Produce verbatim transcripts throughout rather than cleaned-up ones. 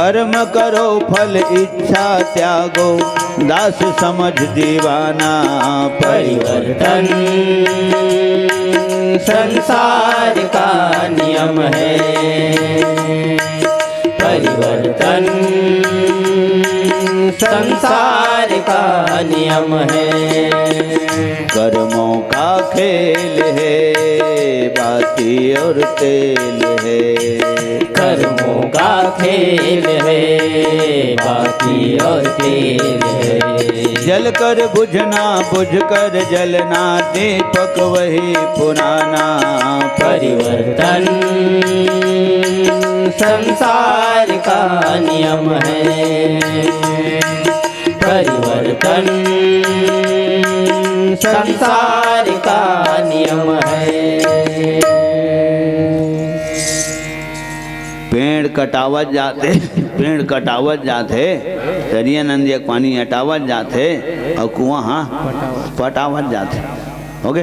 कर्म करो फल इच्छा त्यागो, दास समझ दीवाना। परिवर्तन संसार का नियम है, परिवर्तन संसार का नियम है। कर्मों का खेल है, बाती और तेल है। कर्मों का खेल है, बाती और तेल है। जल कर बुझना, बुझ कर जलना, दीपक वही पुराना। परिवर्तन संसार का नियम है, परिवर्तन संसार का नियम है। पेड़ कटावत जाथे, पेड़ कटावत जाथे, तरिया नंदिया के पानी अटावत जाथे, अउ कुआं ह पटावत जाथे। OK?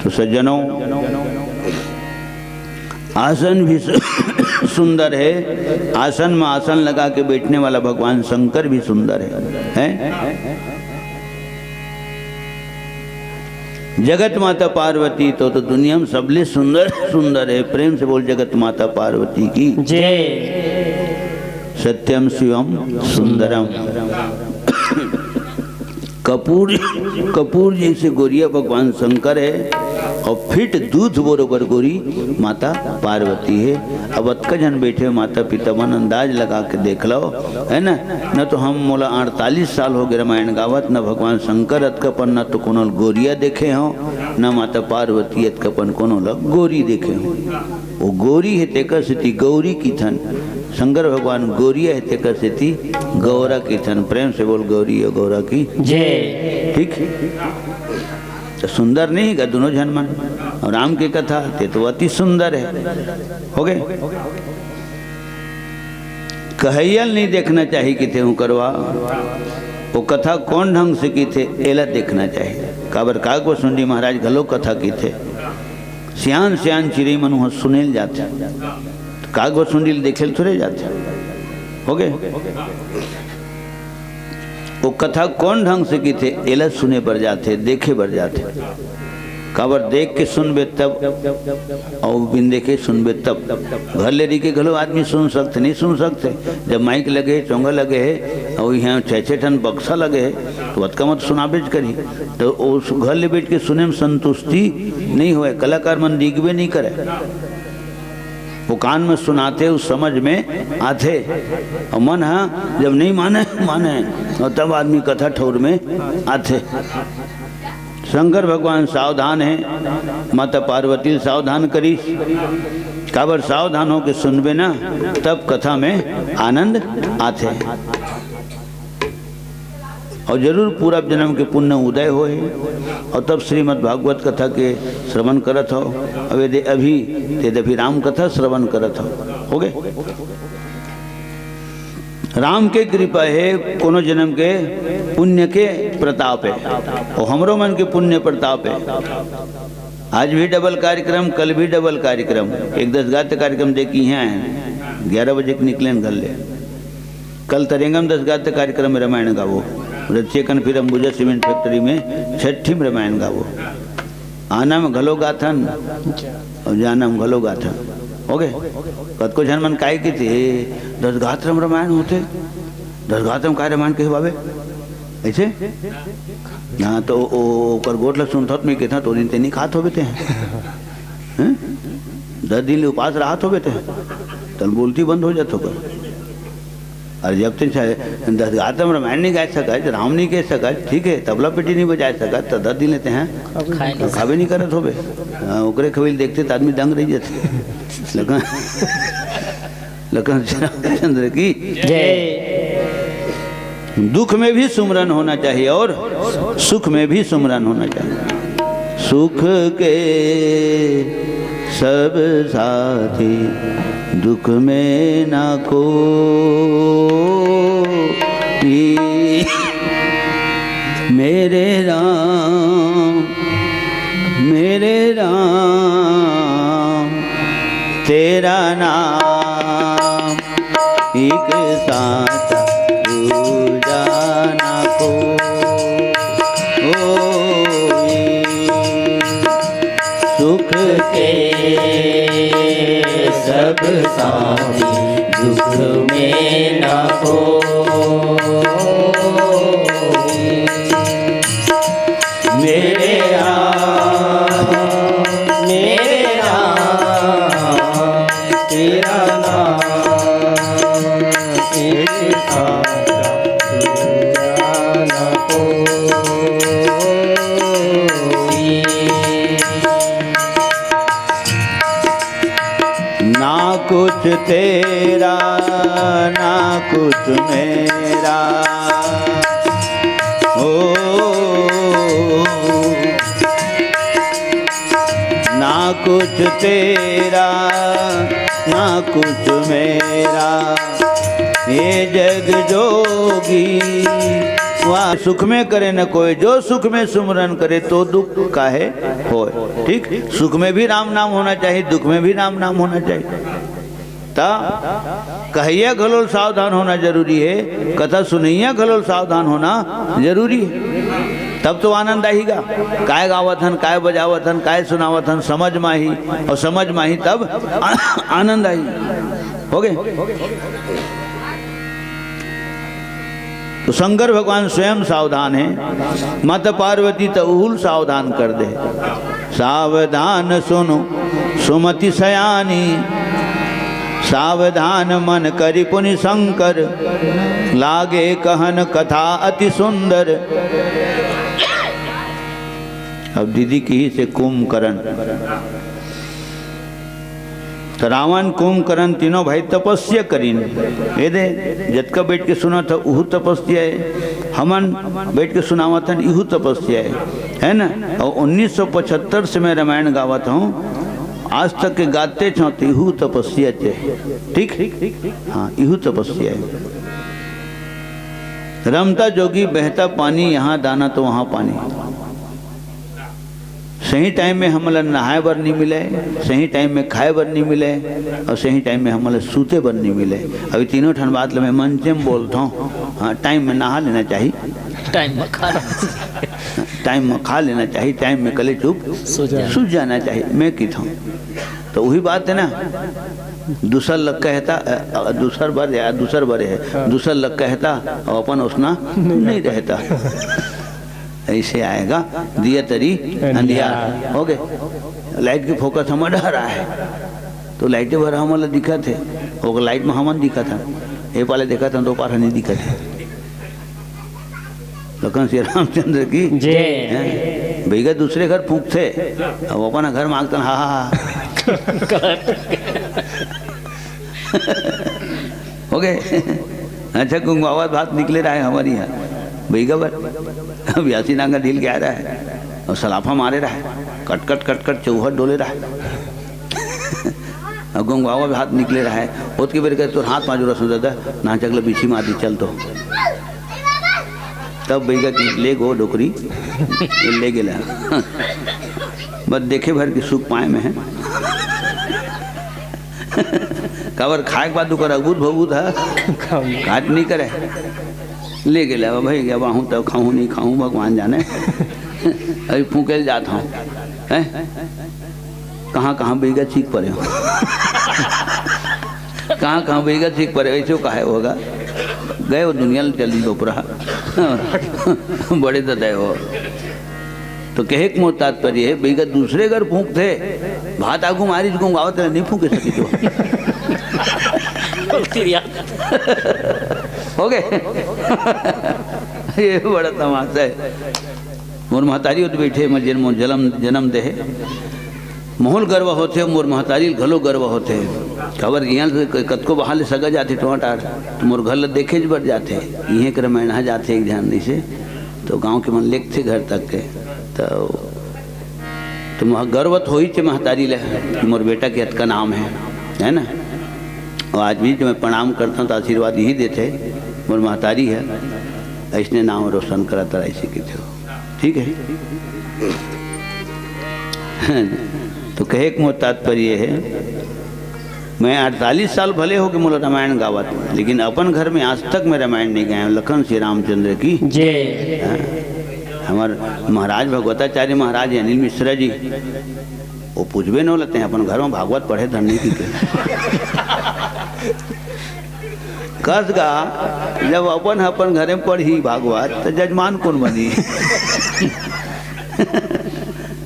तो सज्जनों, आसन भी सु-, सुंदर है। आसन में आसन लगा के बैठने वाला भगवान शंकर भी सुंदर है, हैं? जगत माता पार्वती तो, तो दुनिया में सबले सुंदर, सुंदर है। प्रेम से बोल, जगत माता पार्वती की जय। सत्यम शिवम सुंदरम। कपूर, कपूर जैसे गोरिया भगवान शंकर है और फिट दूध बरोबर गोरी माता पार्वती है। अब अतका झन बैठे माता पिता मन, अंदाज लगा के देख लो, है ना? न तो हम, मोला अड़तालीस साल हो गए रामायण गावत, न भगवान शंकर अतका पन, न तो कोनो गोरिया देखे हो, न माता पार्वती अतका पन कोनो ल गोरी देखे हो। वो गोरी है तेकर सेती गौरी किथन, शंकर भगवान गोरिया है तेकर सेती गौरा किथन। प्रेम से बोल, गौरी और गौरा की जय। ठीक, तो सुंदर नहीं का दोनों झन मन? और राम के कथा ते तो अति सुंदर है। OK? कहैया ल नहीं देखना चाहिए किथे हूँ करवा, वो कथा कौन ढंग से किथे, एला देखना चाहिए। काबर काग वसुंडी महाराज घलो कथा किथे, सियान सियान चिरई मन उहाँ सुने ल जाथे, काग वसुंडी ल देखे ल थोड़े जाथे। OK? वो कथा कौन ढंग से किथे, एला सुने बर जाथे, देखे बर जाथे। काबर देख के सुनबे तब, अउ बिन देखे सुनबे तब। घर ले रही के घलो आदमी सुन सकथे, नहीं सुन सकथे। जब माइक लगे हे, चोंगा लगे हे, अउ यहाँ छः छः ठन बक्सा लगे हे, तो अतका मत सुनाबेच करही। तो उस घर ले बैठ के सुने में संतुष्टि नहीं होय, कलाकार मन दिखबे नहीं करे। वो कान में सुनाथे, उस समझ में आथे। और मन ह जब नहीं माने, माने, और तब आदमी कथा ठौर में आथे। शंकर भगवान सावधान हे, माता पार्वती ल सावधान करिस। काबर सावधान होके सुनबे ना, तब कथा में आनंद आथे। और जरूर पूरा जन्म के पुण्य उदय होए, और तब श्रीमद् भागवत कथा के श्रवण करत हो। अब यदि अभी, ते अभी राम कथा श्रवण करत हो। OK? राम के कृपा हे, कोनो जन्म के पुण्य के प्रताप हे, और हमरो मन के पुण्य प्रताप हे। आज भी डबल कार्यक्रम, कल भी डबल कार्यक्रम। एक दस गात्र कार्यक्रम देख के यहाँ आए, ग्यारह बजे के निकले घर ले। कल तरेंगम दस गात्र कार्यक्रम में रामायण गावो, रचिए कन फिर अंबुजा सीमेंट फैक्ट्री में छठी में रामायण गावो। आना में घलो गाथन और जाना में घलो गाथन। OK? कतको झन मन काय किथे, "दस गात्र में रामायण होथे, दस गात्र में काय रामायण कहे बाबे?" ऐसे? हाँ, तो ओ, ओकर गोठ ल सुनथो त मैं कहथों, "तो दिन ते नहीं खात होबे ते हैं?" हैं? दस दिन ले उपास रहत होबे ते हैं? तन बोलती बंद हो जात होबे। और जब तक चाहे दस गात्र में रामायण नहीं गा सकत, राम नहीं कह सकत, ठीक है, तबला पेटी नहीं बजा सकत, तो दस दिन ले ते हैं खाबे नहीं करत होबे। हाँ, ओकरे खवेल देखते तो आदमी दंग रह जाते। लेकिन, लेकिन श्री रामचंद्र की जय। दुख में भी सुमरन होना चाहिए और सुख में भी सुमरन होना चाहिए। सुख के सब साथी, दुख में ना कोई। मेरे राम, मेरे राम, एक साथ दूजा न कोई। सुख के सब साथी दुख में न कोई। मेरे राम, मेरे राम, तेरा नाम एक साथ दूजा न कोई। ना कुछ तेरा, ना कुछ मेरा। ओ, ना कुछ तेरा, ना कुछ मेरा। हे जग जोगी, वाह। सुख में करे न कोई, जो सुख में सुमरन करे, तो दुख काहे होय। ठीक, सुख में भी राम नाम होना चाहिए, दुख में भी राम नाम होना चाहिए। त कहइया घलो सावधान होना जरूरी हे, कथा सुनइया घलो सावधान होना जरूरी हे। तब तो आनंद आही गा। काय गावत हन, काय बजावत हन, काय सुनावत हन, समझ म आही, अउ समझ म आही तब आ-, आनंद आही। होगे? तो शंकर भगवान स्वयं सावधान हे, माता पार्वती त उहुल सावधान कर दे। सावधान सुनु सुमति सयानी, सावधान मन करि पुनि शंकर, लागे कहन कथा अति सुंदर। अब दीदी किहिसे कुंभकर्ण, त रावण कुंभकर्ण तीनों भाई तपस्या करिन। ए दे, जतका बइठ के सुनत हव, उहू तपस्या हे। हमन बइठ के सुनावत हन, इहू तपस्या हे, हे ना? अउ उन्नीस सौ पचहत्तर से मैं रामायण गावत हंव, आज तक के गातेच हंव, त इहू तपस्याच हे। ठीक? हाँ, इहू तपस्या हे। रमता जोगी बहता पानी, यहाँ दाना तो वहाँ पानी। सही टाइम में हमन ल नहाए बर नइ मिले, सही टाइम में खाए बर नइ मिले, अउ सही टाइम में हमन ल सूते बर नइ मिले। अभी तीनों ठन बात ल मैं मंचे म बोलत हंव। हाँ, टाइम में नहा लेना चाही, टाइम में खा लेना चाही। टाइम में खा लेना चाही, टाइम में कले चुप सो जाना। सो जाना चाही, मैं कहिथंव। त उही बात हे ना, दूसर ल कहता, अ, अ, दूसर बर या दूसर बर हे, हाँ। दूसर ल कहता अउ अपन ओसना नइ नइ रहता। अइसे आय गा, दिया तरी अंधियार। अंधियार। होगे। लाइट के फोकस हमर डहर हे, त लाइटे भर हमन ल दिखत हे, ओकर लाइट म हमन दिखत हन, ए पाले देखत हन, त ओ पार नइ दिखत हे। लखन श्री रामचंद्र की जय। हैं? बइगा दूसरे घर फूंकथे, अब अपन घर मांगतन, हा, हा, हा। होगे। अच्छा, गुंगवावत भात निकले रहे हमर इहाँ, बइगा बर। अब यासी नांगर ढील के आय रहे अउ सलाफा मारे रहे, कट, कट, कट, कट चौहट डोले रहे। अउ गुंगवावत भात निकले रहे, ओतके बेर कहे, "तोर हाथ पांजो रसों दादा, नाचक ल बिछी मार दी, चल तो।" तब बइगा के ले गो डोकरी, ले गेला। बस देखे भर के सुख पाए में हे। काबर खाए के बाद ओकर अगुत भगुत ह, खाऊ। काट नइ करे। ले गेला, अब भई, अब आहूं त खाहूं नइ खाहूं, भगवान जाने। अभी फूंके ल जात हंव। हैं? कहाँ-कहाँ बइगा चीख परे हो। कहाँ-कहाँ बइगा चीख परे, अइसे कहे होगा। गए वो दुनिया ले चल दी बपुरा। बड़े ददा हो। तो कहे के मोर तात्पर्य हे, बइगा दूसरे घर फूंकथे, भात आगू मारिस गुंगवावत रहे, नइ फूंके सकिस। होगे। ये बड़ा तमाशा हे। मोर महतारी ओती बइठे, मोर जेन मोर जलम, जनम दे हे। मोहूं ल गर्व होथे, मोर महतारी ल घलो गर्व होथे। काबर इहां ले क-, कतको बहार ले सगा जाथे टोंटा, त मोर घर ल देखेच बर जाथे। इहें के रमैना जाथे एक झन अइसे, त गांव के मन लेगथे घर तक के। त, त मोह-, गर्व त होही चे महतारी ल कि मोर बेटा के अतका नाम हे, हे ना? अउ आज भी जब मैं प्रणाम करथंव, त आशीर्वाद इही देथे, मोर महतारी हे, अइसने नाम रोशन करत रह, अइसे कहिथे। ठीक हे? त कहे के मोर तात्पर्य हे, मैं अड़तालीस साल भले हो के मोला रामायण गावत, लेकिन अपन घर में आज तक मैं रामायण नहीं गाया हूँ। लखन श्री रामचंद्र की। जय। हाँ। हमार महाराज भगवताचार्य महाराज अनिल मिश्रा जी, वो पूछबे न लेते हैं, अपन घर में भागवत पढ़े धरने की के। कस गा, जब अपन, अपन घरे में पढ़ी भागवत, तो जजमान कौन बनी?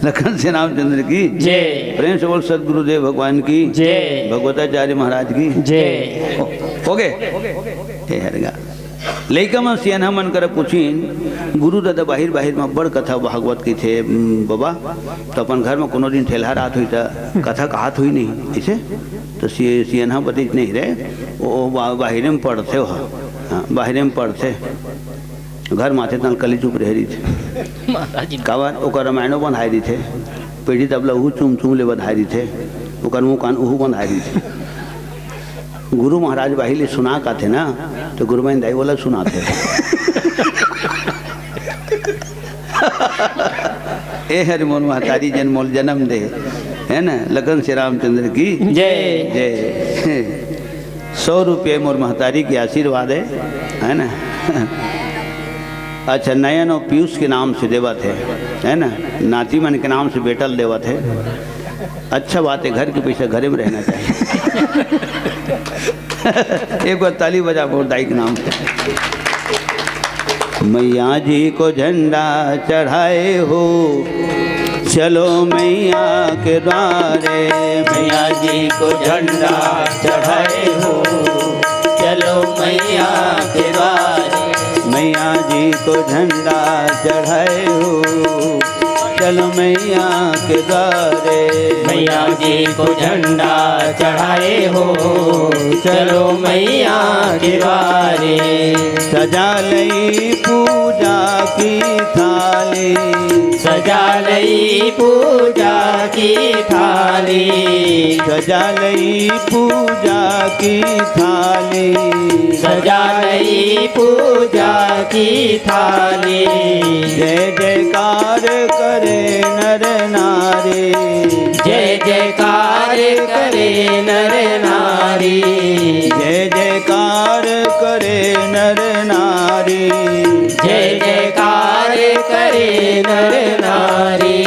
लखन श्री रामचंद्र की। जय। प्रेम से बोल सदगुरुदेव भगवान की। जय। भगवताचार्य महाराज की। जय। हो, हो गए? हे हर गा। लइका मन सियनहा मन करा पूछिन, "गुरु दादा बाहिर बाहिर म बड़ कथा भागवत कहिथे, उम, बबा, त अपन घर म कोनो दिन ठेलहा रात होही त कथा कहात होही नहीं, अइसे?" त सि-, सियनहा बतिस नहीं रे, ओ, ओ बा-, बाहिरे म पढ़थे ओह। हाँ, बाहिरे म पढ़थे। घर म आथे तन कली चुप रहे रहिथे। माता जी। काबर ओकर रामायणो बंधाए रहिथे, पेटी तबला उहू चुम चुम ले बंधाए रहिथे, ओकर मुंह कान उहू बंधाए रहिथे। गुरु महाराज बाहिर ले सुना काथे ना, तो गुरु बहिन दाई वाला सुनाथे। ए हरि मोर महतारी जेन मोल जन्म दे, है ना, लखन श्री रामचंद्र की जय। जय। सौ रुपये मोर महतारी के आशीर्वाद है, है ना। अच्छा, नयन और पीयूष के नाम से देवत है, है ना, नाती मन के नाम से बेटल देवत है। अच्छा बात है, घर के पैसा घरे में रहना चाहिए। एक बार ताली बजा मोर दाई के नाम से। मैया जी को झंडा चढ़ाए हो, चलो मैया के द्वारे। मैया जी को झंडा चढ़ाए हो, चलो मैया के द्वारे। मैया जी को झंडा चढ़ाए हो, चलो मैया के द्वारे। मैया जी को झंडा चढ़ाए हो, चलो मैया के द्वारे। सजा लई पूजा की थाली। सजा लई पूजा की थाली। सजा लई पूजा की थाली। सजा लई पूजा की थाली। जय जयकार करे नर नारी। जय जयकार करे नर नारी। जय जयकार करे नर नारी। जय जयकार करे नर नारी।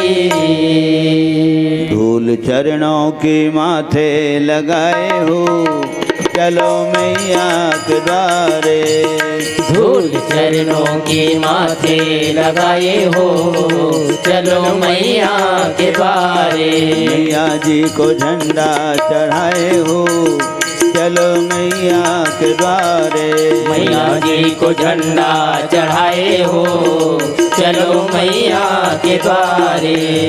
धूल चरणों के माथे लगाए हो, चलो मैया के द्वारे। धूल चरणों के माथे लगाए हो, चलो मैया के द्वारे। मैया जी को झंडा चढ़ाए हो, चलो मैया के द्वारे। मैया जी को झंडा चढ़ाए हो, चलो मैया के द्वारे।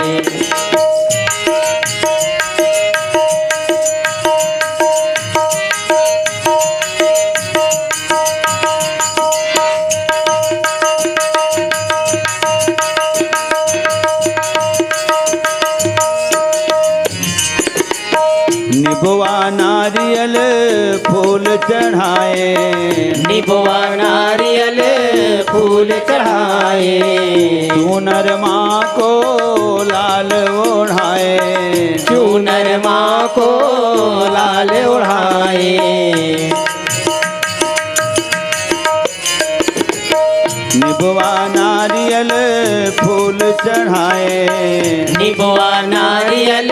निबवा नारियल फूल चढ़ाए। निबवा नारियल फूल चढ़ाए। चूनर माँ को लाल ओढ़ाए। चूनर माँ को लाल ओढ़ाए। निबवा नारियल फूल चढ़ाए। निबवा नारियल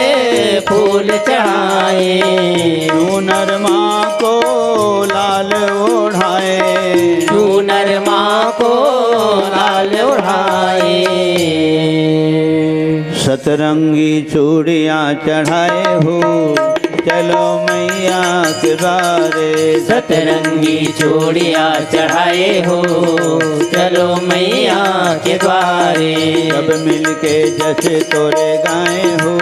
फूल चढ़ाए। चूनर माँ को लाल ओढ़ाए। चूनर माँ को लाल ओढ़ाए। सतरंगी चूड़ियाँ चढ़ाए हो, चलो मैया के द्वारे। सतरंगी चूड़िया चढ़ाए हो, चलो मैया के द्वारे। सब मिलके जस तोरे गाए हो,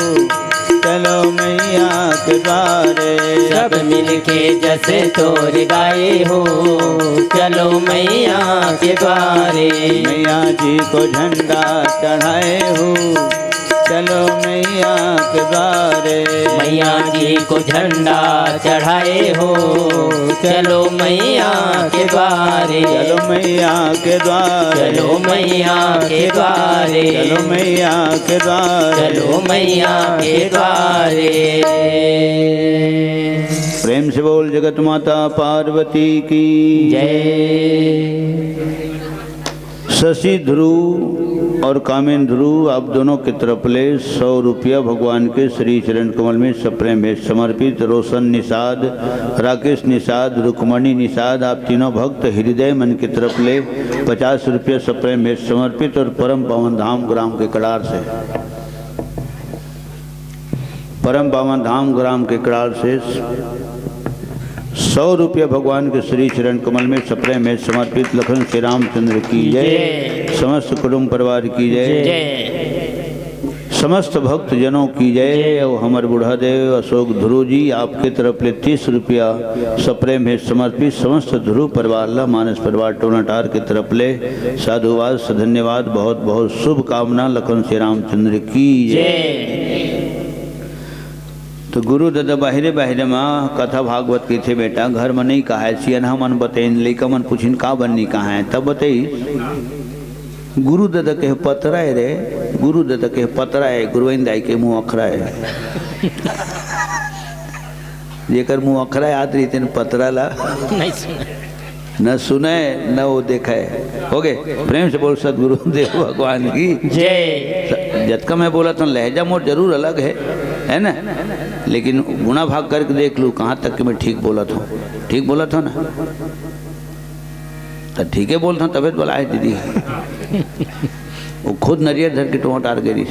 चलो मैया के द्वारे। सब मिलके जस तोरे गाए हो, चलो मैया के द्वारे। मैया जी को झंडा चढ़ाए हो, चलो मैया के द्वारे। मैया जी को झंडा चढ़ाए हो, चलो मैया के द्वारे। चलो मैया के द्वारे। चलो मैया के द्वारे। चलो मैया के द्वारे। चलो मैया के द्वारे। प्रेम से बोल जगत माता पार्वती की। जय। शशि ध्रुव और कामेंद्र ध्रुव, आप दोनों की तरफ ले सौ रुपया भगवान के श्री चरण कमल में सप्रेम भेंट समर्पित। रोशन निषाद, राकेश निषाद, रुक्मणी निषाद, आप तीनों भक्त हृदय मन की तरफ ले पचास रुपया सप्रेम भेंट समर्पित और परम पावन धाम ग्राम के कड़ार से परम पावन धाम ग्राम के कड़ार से सौ रुपया भगवान के श्री चरण कमल में सप्रेम भेंट समर्पित। लखन श्री रामचंद्र की जय। समस्त कुटुंब परिवार की जय। समस्त भक्त जनों की जय। और हमर बूढ़ा देव अशोक ध्रुव जी, आपके तरफ ले तीस रुपया सप्रेम भेंट समर्पित। समस्त ध्रुव परिवार ला, मानस परिवार टोनाटार के तरफ ले साधुवाद, धन्यवाद, बहुत बहुत शुभकामना। लखन श्री रामचंद्र की जय। तो गुरु ददा बाहिरे बाहिरे मा कथा भागवत कहिथे, बेटा घर मा नहीं कहाय, सियनहा मन बतइन, लइका मन पूछिन का बन्नी कहाय, तब बतई गुरु ददा के पतरा है रे, गुरु ददा के पतरा है, गुरुवाइन दाई के मुँह अखरा है। जेकर मुँह अखरा है, आत रहिथे न पतरा ला। नहीं सुने। न सुने, न वो देखे। हो गए। प्रेम से बोल सतगुरु देव भगवान की। जय। जतका मैं बोलत हूँ, लहजा मोर जरूर अलग है, है ना? लेकिन गुणा भाग करके देख लूँ, कहाँ तक कि मैं ठीक बोलत हूँ। ठीक बोलत हूँ ना? तो ठीक है बोलत हूँ, तबे तो बोला है दीदी। वो खुद नरियर धर के टोंट आर गे रहिस।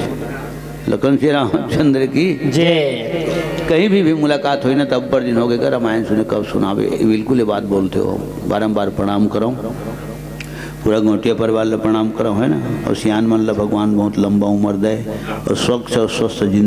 लखन श्री रामचंद्र की। जय। कहीं भी, भी मुलाकात होई ना, तब अब्बड़ दिन हो गए, रामायण सुने, कब सुनावे, ये बिल्कुल ये बात बोलते हो। बारंबार प्रणाम करो, पूरा गोटिया परिवार ला प्रणाम करो, है ना? और सियान मन ला भगवान बहुत लंबा उम्र दे और स्वच्छ और स्वस्थ जिंदगी